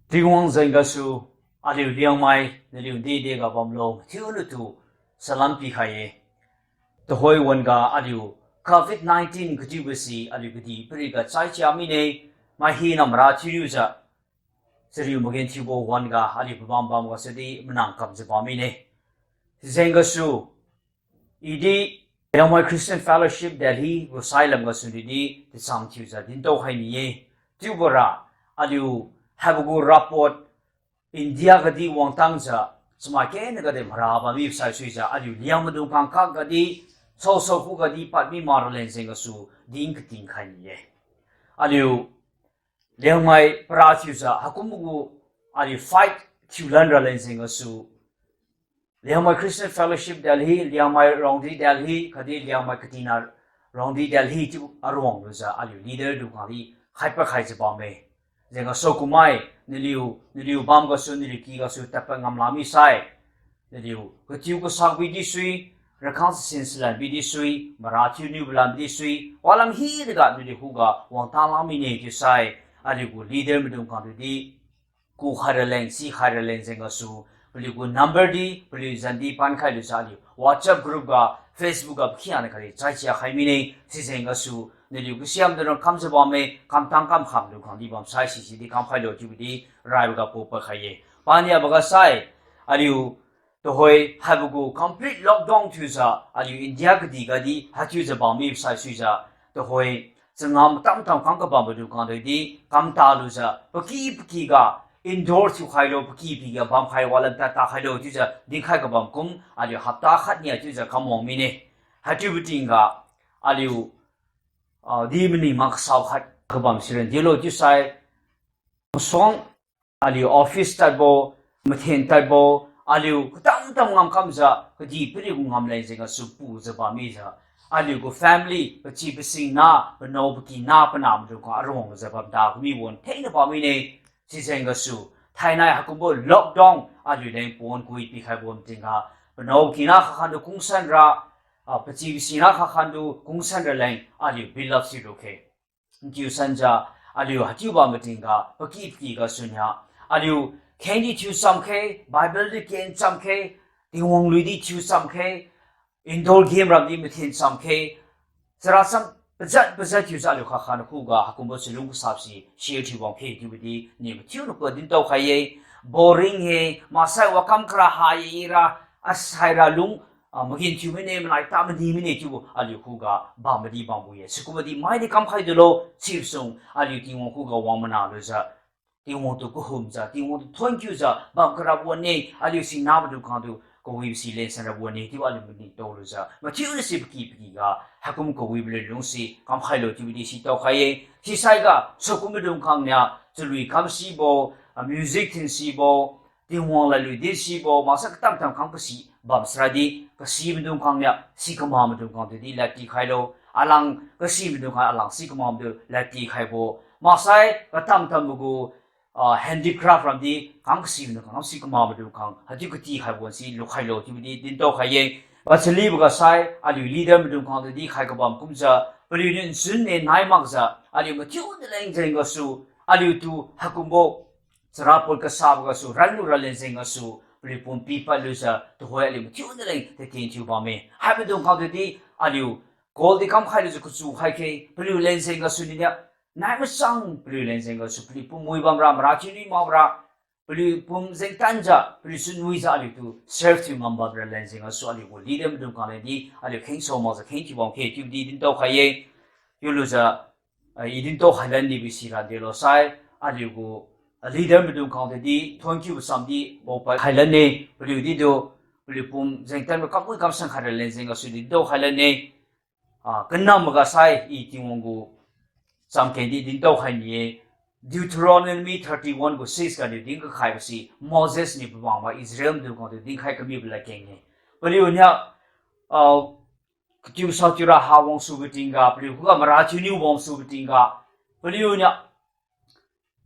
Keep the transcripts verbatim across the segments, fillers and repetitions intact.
Tingwang jeng gasu, aliu Liangmai naliu dede ga bamlo thiu natu salam pikhai-e. Tuhoi wan-ga aliu covid nineteen katiubo si aliu kadihpiri ga chaichia mine, mai hina mara thiuniujiu, chariu magenthiubo wan-ga aliu pabam bam gasudi manang kamjiu bam mine. Sijeng gasu, idi Liangmai Christian Fellowship Delhi gu sailam gasu nidi tachang thiujiu dintao khai ni-e. Chiubora, aliu haibo gu report India gadi wangtangjiu, chamai kena gadi mara bammi saisuijiu aliu Liangmaidung khang kak gadi, saosao khu gadi padmi mak raleng jeng gasu din kating khai ni-e. Aliu Liangmai para thiujiu haikumbo gu aliu fight thiulan raleng jeng gasu, Liangmai Christian Fellowship Delhi, Liangmai Rongdi Delhi khatdi Liangmai Katina Rongdi Delhi chiu aruang lujiu aliu leader dung khangdi khaipa khaijiu bamme. Jeng gasu kumai, naliu, naliu bam gasu, naliu ky gasu tadpad ngamla misai, naliu katiu kasak bidi sui, rakhang sasin salan bidi sui, mara thiuniubo lam bidi sui, walam hinaga naliu khuga wangtang la mine chiusai, aliu gu leader maidung khang tudi kukhai raleng, sikhai raleng jeng gasu, paliu gu number di, paliu zandi pankhai lujiu aliu WhatsApp group ga, Facebook ga pakhiangna khatdi chaichia khai mine. Sijeng gasu, naliu kasiam dunra kamjiu bamme, kamtang kamkham dung khangdi bamsai sisidi kamkhailo chiubo di raiboga pupad khai-e. Paniaboga sai, aliu tuhoi haibo gu complete lockdown thiujiu aliu India kadih gadi haichiujiu bammi saisuijiu, tuhoi changam tamtam khang kabambo dung khang tudi kamta lujiu paky paky ga indoor thiukhailo, paky paky ga bamkhai walam tata khailo chiujiu dinkhai kabam kum aliu hapta khatnia chiujiu kamwang mine. Haichiubo tingga aliu, ah, di maning mak kasao khat kabam siren dilo chiusai, masuang aliu office tadbo, mathen tadbo, aliu katam tam ngamkamjiu kadihpiri gu ngamleng jeng gasu pujiu bammijiu, aliu gu family, pachi pasingna, panao pakina, panah maidung khang aruang lujiu bamda kamibo nthenna bam mine. Sijeng gasu, thainai haikumbo lockdown aliu leng pon kawi pikhaibo tingga, panao pakina khakhan du kungsan ra, ah, pachi pasingna khakhan du kungsan raleng aliu bilap silu khe. Nkiu sanjiu, aliu haichiu bambo tingga paky paky gasu nia, aliu kheng di thiu cham khe, Bible di ken cham khe, Tingwang lui di thiu cham khe, indoor game ram di mathen cham khe, chara cham pajat pajat thiujiu aliu khakhan khuga haikumbo chalung kasap si share thiu bam khe chiubo di ni mathiu nako dintao khai-e. Boring-e, maksai wakam kara ha-e ira, asaira lung, ah, magenthiu mine, manai ta mani mine chiubo aliu khuga bamdi bambo-e. Sikumbo di maidi kamkhai dulo, sibosung aliu Tingwang khuga wang mana lujiu, Tingwang tu kahumjiu, Tingwang tu thonkiujiu bam karabo wan-e, aliu singna maidung khang tu kawibo si lensan rabo wan-e chiubo aliu maningtao lujiu, mathiu nasi paky paky ga haikum kawibo leng lungsi kamkhailo chiubo di sitao khai-e. Sisaiga sakum maidung khang nia chalui kamsibo, ah, music thinsibo, Tingwang ladlui dinsibo, maksai katam tam khang kasi bam sara di, kasi maidung khang nia si kamak maidung khang tu di ladti khailo, alang kasi maidung khang alang si kamak maidung ladti khaibo, maksai katam tambo gu, ah, handicraft ram di khang kasi maidung khang, si kamak maidung khang haichiu kati khaibo si lukhailo chiubo di dintao khai-e. Pachaliboga sai, aliu leader maidung khang tu di khai kabam kumjiu, paliuniu nchun ne nai makjiu, aliu mathiu naleng jeng gasu, aliutu haikumbo chara pon kasabo gasu, ranlu raleng jeng gasu, paliu pum pipad lujiu, tuhoi aliu mathiu naleng tatien thiu bamme. Haimaidung khang tu di, aliu call di kamkhai lujiu kachu khai khe, paliu leng jeng gasu ninia, nai machang paliu leng jeng gasu, paliu pum wi bamra, mara thiuni makra, paliu pum jengtanjiu, paliu chunwijiu aliutu serve thiu ngam bamra leng jeng gasu, aliu gu leader maidung khang leng di aliu kheng sao makjiu kheng thiu bam khe chiubo di dintao khai-e. Chiulujiu, ah, i dintao khailan nibo sira delo sai, aliu gu, ah, leader maidung khang tu di thonkiubo sam di paopad khailan-e, paliu di tu, paliu pum jengtanbo kamwi kamsan khaira leng jeng gasu dintao khailan-e. Ah, kanamboga sai i Tingwang gu chamkeng di dintao khai ni-e. Deuteronomy thirty-one gu six ga niu din kakhaibo si Moses niu pabangbo Israel maidung khang tu dinkhai kamibo ladkeng-e. Paliuniu, ah, katiu sao tiura ha wangsubo tingga, paliu khuga mara thiuniu wangsubo tingga, paliuniu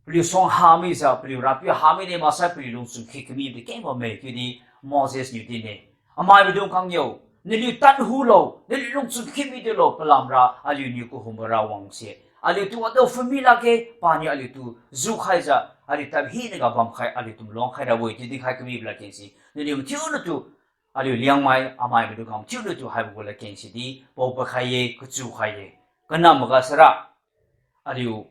paliu suang hamijiu, paliu Rapiu hamine maksai paliu lungchun khik kamibo di keng bamme chiudi Moses niu din-e. Amai maidung khang yo, naliu tan hulo, naliu lungchun khik mi dulo, palamra aliuniu kahumbo ra wangse, Aliutu atu phummi lakge, paniu aliutu jukhaijiu, aliu tad hinaga bamkhai, aliutu maluang khai rabo-e chiu dinkhai kamibo ladkeng si. Naliu mathiuna tu, aliu Liangmai, amai maidung khang mathiuna tu haibo gu ladkeng sidi, pao pakhai-e, kachu khai-e. Kanamboga sara, aliu,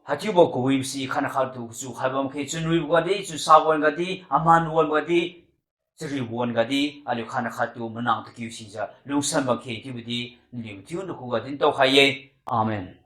haichiubo kawibo si khanakhat tu kachu khai bam khe, chunwibo gadi, chunsa wan gadi, aman wan gadi, charibo wan gadi, aliu khanakhat tu manang takiu sijiu lungsan bam khe chiubo di, naliu mathiuna khuga dintao khai-e. Amen.